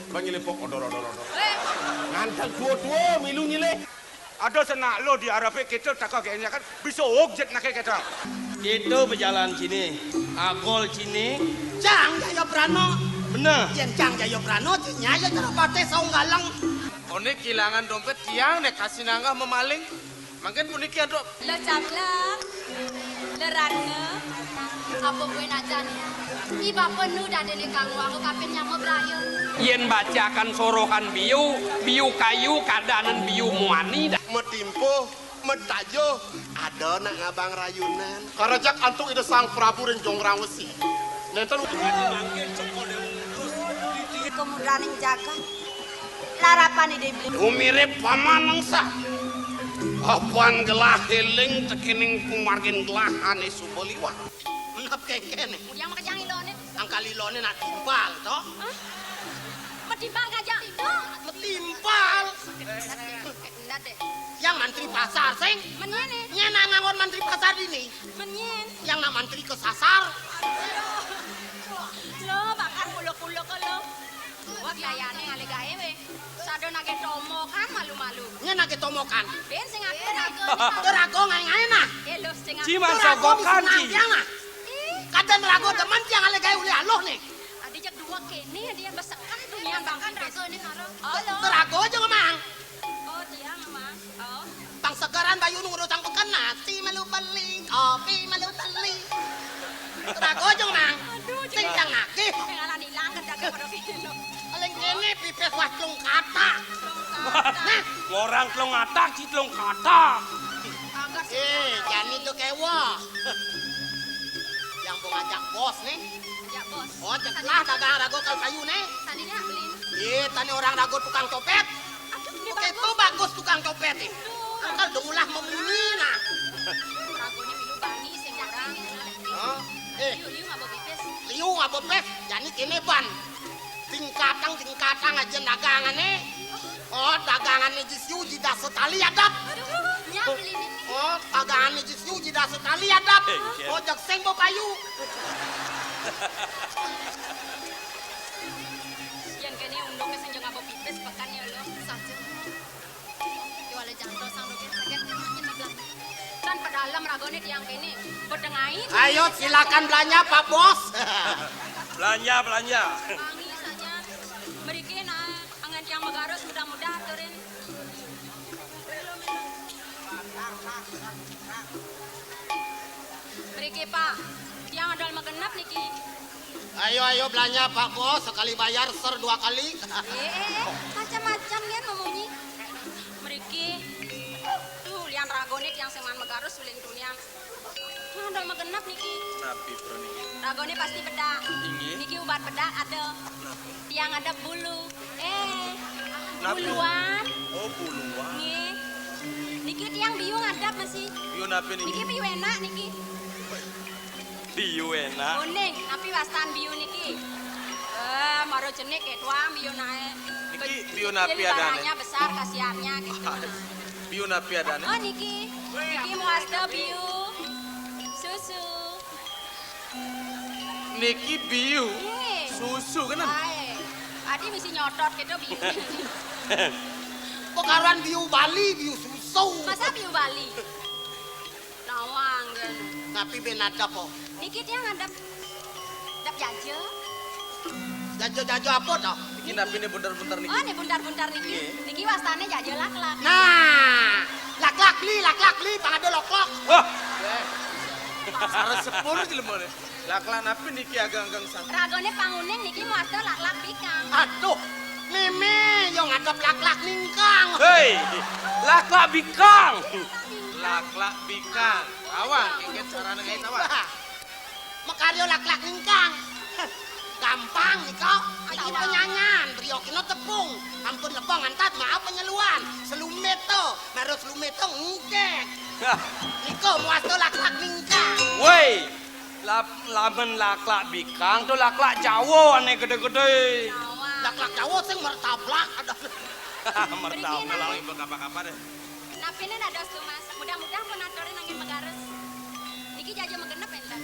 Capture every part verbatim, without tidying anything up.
Bang nyilih pok odor, odor, odor. Nganteg tua-tua milu nyilih. Ada senak lo di Arabe kita takah kayaknya kan bisa objek nak kita. Kita berjalan sini, agol sini. Cang Jaya Prano. Bener. Yen Cang Jaya Prano, nyaya cara patih saung galeng. One kehilangan dompet tiang deh kasih nanggah memaling. Mangkin puniki ada. Lo Cabla, lo Ratna, apa buin ajan? I bapa nu dadene kang wau kapin nyama braya. Yen bacakan sorohan biu, biu kayu kadanen biu muani dah. Metimpuh, metajuh, ada nak ngabang rayunan. Karejek antuk Ida Sang Prabu ring Jonggrang Wesi. Nenten kemudraning jagat. Larapan Ida Iblis. Umirip paman nengsa. Apan gelah eling tekening pumargin gelah ane suba liwat. Menep kengkene. Yang makejang ilone. Angkal ilone nak timpal, to? Hah? Metimpal kajang. Metimpal. Enggak deh. Yang mantri pasar, sing. Menyen, eh. Nyen nak ngangon mantri pasar dini. Menyen. Yang nak mantri kesasar. Lo, bakal kuluk-kuluk lo. Wah, gayane ale gawe we. Sada nage tomokan malu-malu. Nyen nage tomokan. Ben sing aku. Terago ngae-ngae nah. Eh, lo sing aku. Ci man sogokan, Ci. Tiang nah. Ih. Kadang rago demen tiang ale gawe uli aluh nih. Adi jak dua kene, adi yang besekan tuh nian bang. Besekan rago ini karo. Oh, lo. Terago aja ngomong. Oh, tiang, Mang. Oh. Pang segeran bayu nunggu rotang peken, nasi melu beli, kopi melu beli. Terago aja, Mang. Aduh, sing cang nagih. Pengalan ilang, kedagang pada kilo. Paling kene pipis wah telung katak. Telung katak. Nah, orang telung katak, si telung katak. Kagak sih. Eh, jani tuh kewah. Yang mau ngajak bos nih. Ngajak bos. Oh, cek lah dagang rago kal kayu nih. Tadinya beli. Iya, tani orang rago tukang copet. Aduh, ini bagus. Itu bagus tukang copet ini. Angkal dong ulah membunyi nah. Ragone milu bani sing ngarang. Hah? Eh. Liu, liu ngabo pipis. Liu ngabo pipis, jani kene ban. Tingkatang, tingkatang aja dagangane. Oh, dagangane jis yu jidah setali adap. Aduh, nya beli ini. Oh, dagangane jis yu jidah setali adap. Eh, iya. Oh, jak sing bo payu. Yen kene unduk sing ngabo pipis pekan ya lo. Saja. Jual jantos sang dogen saget kan makin belah. Kan pedalem ragone tiang kene. Bedeng ae. Ayo silakan belanja Pak Bos. Belanja, belanja. Wangi saja. Mriki nah angen tiang megarus mudah-mudah aturin. Mriki Pak, tiang adol magenep niki. Ayo, ayo belanja Pak Bos, sekali bayar ser dua kali. Eh, eh, eh, macam-macam ya ngomongnya. Mriki, tuh lian ragone tiang sing man megarus uling tunian. Nah, adol magenep niki. Napi, Bro, niki? Ragone pasti bedak. Inggih. Niki ubat bedak ada. Napi? Tiang ada bulu. Eh, napi? Buluan. Oh, buluan. Nggih. Niki tiang biu ngadap masih. Biu napi niki? Niki biu enak niki. Biu enak. Kuning, napi wastan biu niki? Eh, maro jenik ketuang biu nae. Niki biu napi adane? Barangnya besar, khasiatnya gitu. Biu napi adane? Oh, niki. Niki muasta biu susu. Niki biu. Nggih. Susu kenen. Ae. Adi mesti nyotot gitu biu. Pekaruan biu Bali, biu susu. Masa biu Bali? Nawang kan. Napi ben adep, oh? Niki tiang adep. Adep jaja. Jaja-jaja apa to? Niki napi ne buntar-buntar niki? Oh, ne buntar-buntar niki. Nggih. Niki wastane jaja laklak. Nah, laklak beli, laklak beli, pang ada loklok. Wah. Sare sepur jelemane. Laklak napi niki ageng-ageng sanget? Ragone panguning niki muasta laklak bikang. Aduh, meme yo ngadep laklak ningkang. Hei, laklak bikang. Laklak bikang. Awang, kengken carane gawe sawah. Bah, makarya laklak ningkang. Gampang nika. Iki penyanyan, briyokina tepung. Ampun lebong antat, maaf penyeluan. Selumit to, maro selumit to ngkek. Nika muasta laklak ningkang. Woi, lap-, lamen laklak bikang to laklak Jawa ane gede-gede. Laklak Jawa sing mertablak ada. Mertablak. Mriki, Bang. Kapar-kapar deh. Napine dados tuh, Mas? Mudah-mudahan pun atore nanging megares. Niki jaja magenep enten.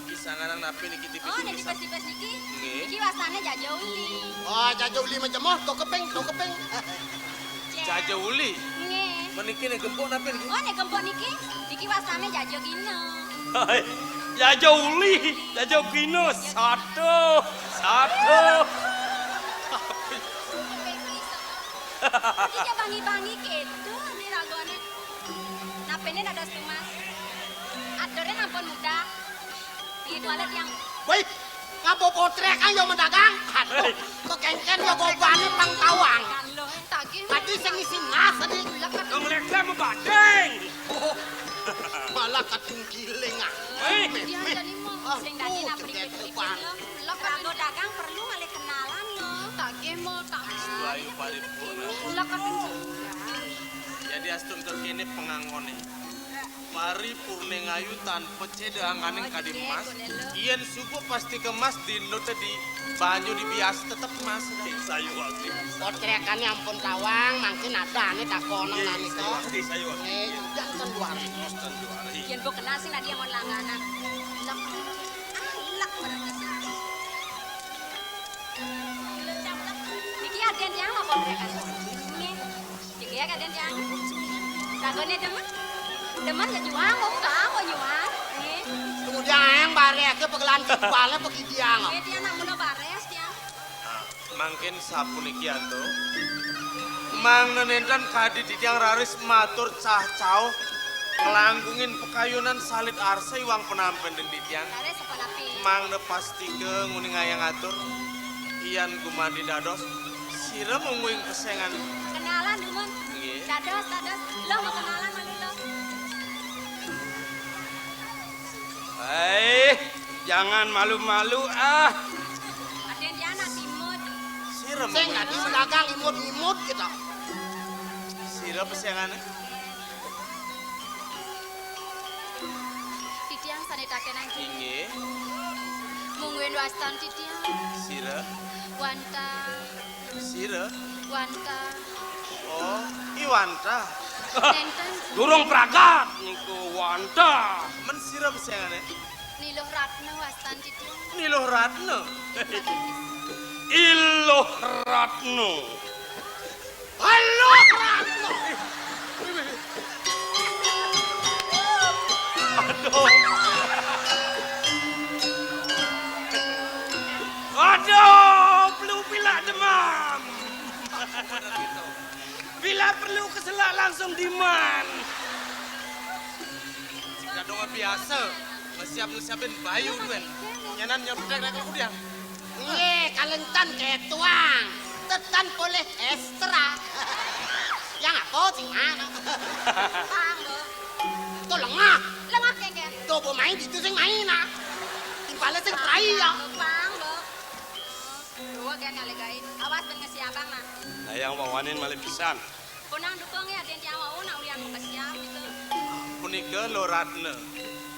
Niki Sangaran napi niki tipis-tipis? Oh, nek tipis-tipis niki? Nggih. Niki wastane jaja uli. Oh, jaja uli majemoh, to keping, to keping. Jaja uli? Nggih. Meniki nek gempok napi niki? Oh, nek gempok niki, niki wastane jaja gina. Hai, jaja uli, jaja gina, satu, satu. Iki bangi-bangi keto nih ragane. Napene dados tumas? Aturne ampun mudah. Piye kuwi tiang? Woi, ngapa potrek ayo mendagang? Aduh, kekengken ya gobane pang tawang. Tagih. Tadi sing isi nas tadi. Wong leksa mebadeng. Oh, malah kadung giling ah. Woi. Iya, jane mau. Sing dadi nang mriki-mriki lho. Ragane dagang perlu ngalih kenalan lho. Tagih mau tak. Ayu paripurna. Lek kadung. Jadi astun kene pengangone. Paripurne ngayu tanpa ceda anganing kadi emas. Yen subuh pasti kemas, dino tedi banyu dibias tetep emas. Sayu wakti. Potrekane ampun tawang, mangkin adane takono. Nggih, nalika. Sayu wakti, sayu wakti. Nggih, janten luar. Janten luar. Yen mbok kenal sing tadi amun langganan. Lek. Ah, lek berarti sih. Niki aden tiang apa mereka? Nggih. Niki ya aden tiang. Ragone demen. Demen ya nyuwang, wong tau kok nyuwang. Nggih. Kemudian yang bare ake pegelan kepala pegidiang. Nggih, tiang nak mula bares tiang. Mangkin sapuniki antuk. Mangda nenten kadi titiang raris matur cah-cauh nglanggungin pekayunan salit arsa iwang penampen den titiang. Raris apa napi? Mangda pastika nguning ayang atur. Yan gumanti dados sira mungguing pesengan. Kenalan dumun. Nggih. Dados, dados. Lo mau kenalan malu lo. Eh, jangan malu-malu ah. Aden tiang nak imut. Sira sing mungguing. Dadi pedagang imut-imut kita. Sira pesengane. Titiang sane takenan. Inggih. Mungguing wastan titiang. Sira. Wanta. Sira. Wanta. Oh, Iwanta. Nenten. Durung pragat niku Wanta. Men sira pesengane? Niluh Ratna wastan titiang. Niluh Ratna. Iluh Ratna. Aluh Ratna. Aduh. Aduh, perlu pilak demam. Bila perlu keselak langsung diman. Kadung biasa, ngesiap-ngesiapin bayu duen. Nyanan nyebrek rek udiang. Nggih, kalentan ketuang. Tetan polih ekstra. Yang apa sing mana? Pang, Bu. Tuh lengah. Lengah kengken. Tuh bu main itu sing main ah. Timbale sing rai ya. Pang, Bu. Dua kan ngalegain. Awas ben ngesiapang nah. Nah, yang wawanin malih pisan. Punang dukung ya, den tiang wau nak ulian mengesiap gitu. Punika Lo Ratna.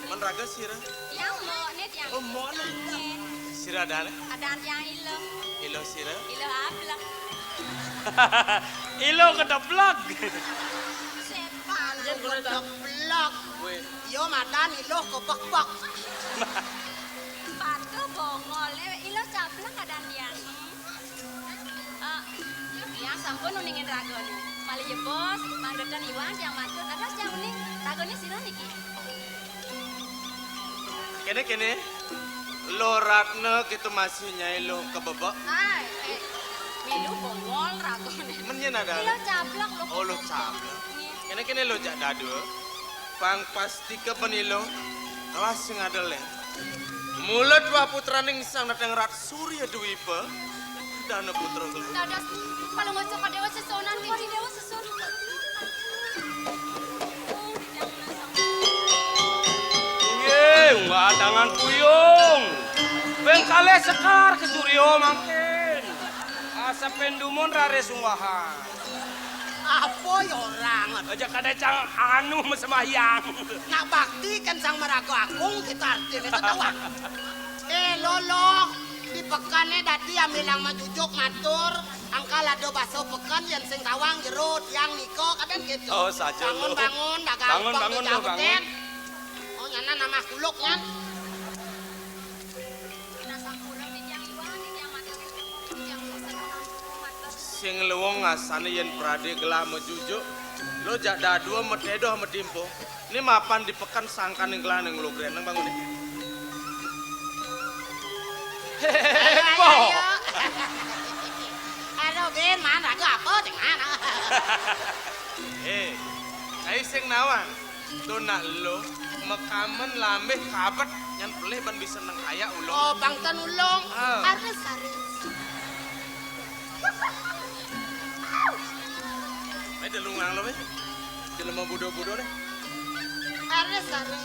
Men raga sira? Tiang mbokne tiang. Oh, mbokne. Nggih. Sira adane? Adan tiang Ilo. Ilo sira? Ilo ablek. Ilo kedeblek. Setan. Yen kedeblek. Weh. Yo madan Ilo kebek-bek. Patuh bongol, eh, Ilo cablek adan tiang. Eh, tiang sampun uningin ragane. Malih jebos, mangda ten iwang tiang matur. Atas tiang uning, ragane sira niki? Kene, kene. Lo Ratna kita masih nyai lo kebebek. Ai, eh, milu bongol ragane. Men yen ada. Ilo cablek lo. Oh, lo kebebek. Cablek. Nggih. Kene, kene lo jak dadua. Pang pastika penilo kelas sing adele. Mula dua putraning Sang Dateng Rat Surya Dwipa, Dana Putra Gelu. Dados, kalau ngocok Dewa Sesonan, Widi Dewa Sesonan. Nggih, unggah tangan puyung. Ping kalih sekar ke Surya mangkin. Asepin dumun raris unggahan. Apa ya orang? Aja kada cang anu sembahyang. Nak bakti kan Sang Maraga Agung kita artine setawang. Eh, Lolo, di pekane dadi amilang majujuk matur, angkal ada baso pekan yen sing tawang jero tiang nika, kadang gitu. Oh, saja, Lo. Bangun, bangun, dagang. Bangun, bangun, Lo, bangun. Oh, nyana nama kuluk, nyan. Sing luwung asané yén pradé gelah majujuk, lo jak dadua matedoh matimpo. Né mapan di peken sangkané gelah ning lugrén nang banguné. Ayo, ayo, ayo. Aduh, Bin, man, raga apa, cék, man? Eh, ai sing nawang. To nak lo, makamen lambih kabet, nyén pelih ban bisa nengkayak ulung. Oh, bang tan ulung. Ah. Arus, arus. Ai, delungang lo, wéh. Jelema budo-budo, né. Arus, arus.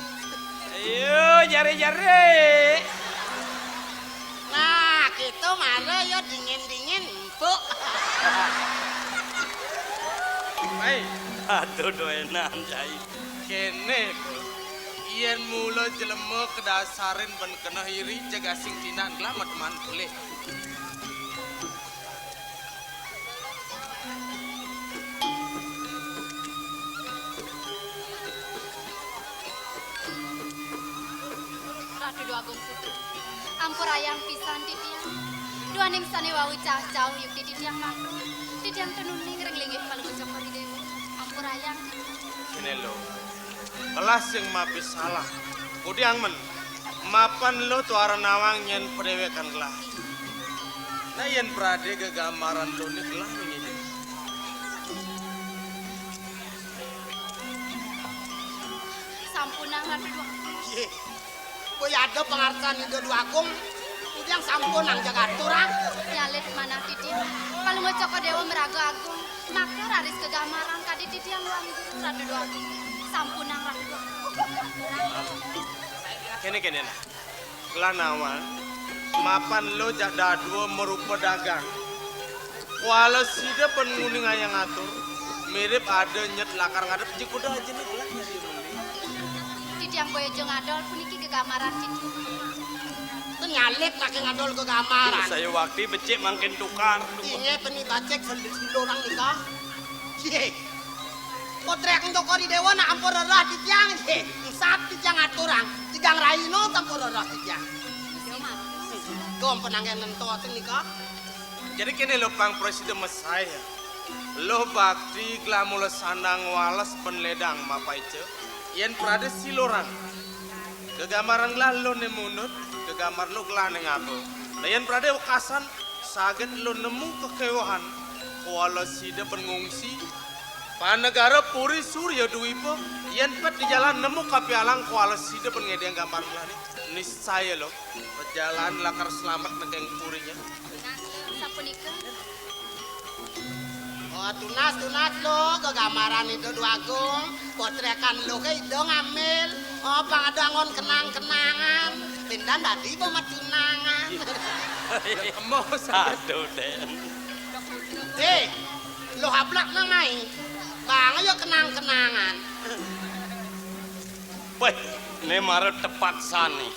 Ayo, jare-jare. Nah, gitu mara ya dingin-dingin empuk. Ai. Aduh, doenan, Cai. Kéné, Bul. Yén mula jelema kadasarin ban keneh iri, jeg asing tinak gelah mateman pelih. Ratu Déwa Agung Putu, ampurayang pisan titiang. Duaning sané wau cah-cah yukti titiang matur. Titiang ten uning ring linggih Palungguh Cokor I Déwa. Ampurayang titiang. Kéné lo. Gelah sing mapi salah. Kudiang men. Mapan lo tuara nawang nyén padéwékan gelah. Nah, yén pradé gegamaran lo né gelah né ngidih. Sampunang Ratu Déwa Agung. Yé. Boya ada pangarsan Ida Déwa Agung, kudiang sampunang jaga atur, ah. Nyalit manah titiang. Palungguh Cokor I Déwa maraga agung. Maka raris gegamaran kadi titiang luang juru Ratu Déwa Agung. Sampunang Ratu Déwa Agung. Kéné-kéné nah. Gelah nawang, mapan lo jak dadua marupa dagang. Kuala sida ban nguningayang atur, mirib ada nyet lakar ngadep jikuda aja né gelah nyari meli. Titiang boya ja ngadol puniki gegamaran titiang. Ten nyalit lagi ngadol gegamaran. Saya wakti becik mangkin tukar. Inggih peni bacik sel-, silurang nika. Yé. Potrék Cokor I Déwa nak ampun rerah titiang, yé. Ensat titiang aturang. Tigang raina ampun rerah titiang. Gom penanggén nento sing nika. Jadi kéné lo pang prasida mesai. Lo bakti gelah mula sandang wales penledang mapaica. Yén pradé silurang. Gegamaran gelah lo né munut, gegamar lo gelah né ngaba. Nah, yén pradé wekasan, saget lo nemu kekéwahan, kuala sida ban ngungsi. Panegara Puri Surya Dwipa, yén pét di jalan nemu kapialang kuala sida ban ngedéng gambar gelah né. Niscaya lo, pejalan lakar selamet nekeng purinya. Nah, sapunika. Oh, tunas, tunas lo, gegamaran Ida Déwa Agung, potrékan lo ké Ida ngambil. Oh, pang ada anggon kenang-kenangan, pindan dadi pematunangan. Emoh, aduh, Den. Eh, lo hablak nang ai, bang ayo kenang-kenangan. Wéh, né mara tepat sané.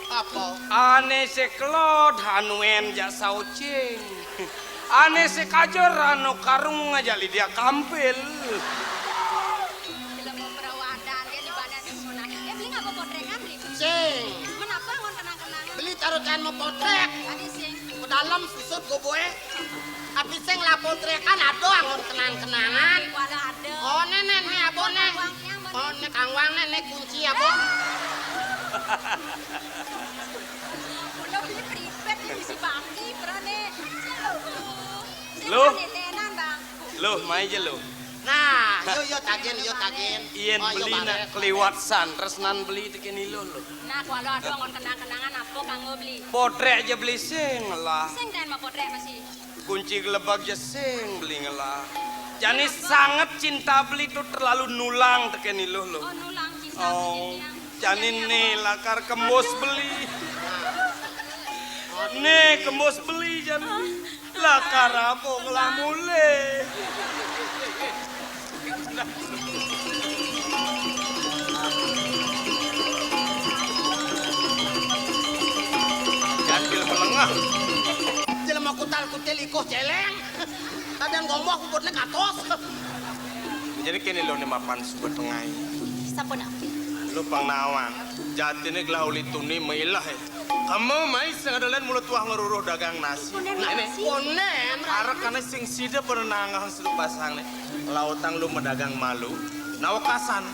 Apa? Ané seklod hanuen jak saucing. Ané sekajer anu karung ngajak lidia kampil. Jelema perawadan, dia di badan semuanya. Eh, beli ngapa potrékan, beli? Sing. Menapa ngon kenang-kenangan? Beli taruh can mau potrék. Tadi sing. Pedalem susut goboé. Api sing lah potrékan ada anggon kenang-kenangan. Waduh, ada. Oh, né, né, né, apa, né? Oh, né, kangwang, né, né, kunci apa? Udah beli pripet di misi bakti, pernah, né. Sing lo? Tenan, Bang. Lo, mai ja lo. Nah, yo, yo, tagen, yo, tagen. Iyén oh, yo, beli nak keliwat san, tresnan beli tekéné lo, lo. Nah, kalau ada anggon kenang-kenangan apa kanggo beli? Potrék ja beli sing lah. Sing kan mau potrék masih. Kunci gelebag ja sing beli ngelah. Jani sanget cinta beli to terlalu nulang tekén iluh lo. Oh, nulang cinta. Oh, jani né lakar kembus beli. Né kembus beli jani. Lakar apa ngelah mulih. Jantil melengah. Jelema kutal kutil ikuh céléng. Kadang gomoh kubutné katos. Jadi kéné lo né mapan suba tengai. Sapunapi? Lo pang nawang. Jatiné gelah uli tuni mailah, eh. Ema mai sing ada lain mula tuah ngeruruh dagang nasi. Nah, ini. Arep kane sing sida pada nanggah seduk basang ne. Lautang lu medagang malu. Nah, wekasan.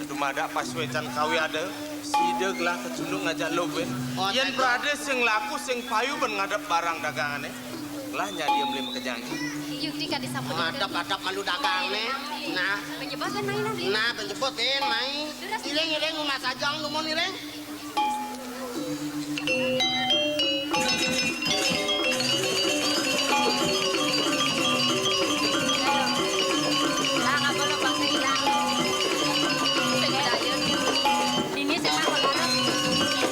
Dumadak pas wecan kawi ada. Sida gelah kecunduk ngajak lu, Gwin. Yen prade sing laku, sing payu ben ngadep barang dagangane. Lah nyadi meli makejang. Yukti kadi sampun. Adap-adap malu dagang ne. Nah. Penjebot kan main nanti. Nah, penjebot, Tin, main. Iring, iring, rumah sajang, dumun, iring. Lah, ngapa lo bangsa ilang? Sing daya. Dini sing mah magarep.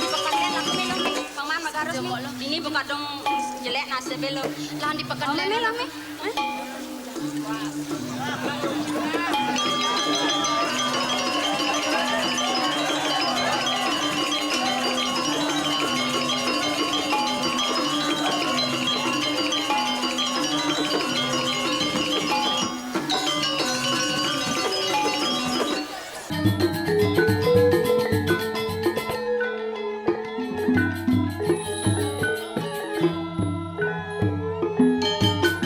Pekalian aku minum. Pang man magarep nih. Dini buka dong jelek nasib lo. Lah di peken. Oh, lami, lami.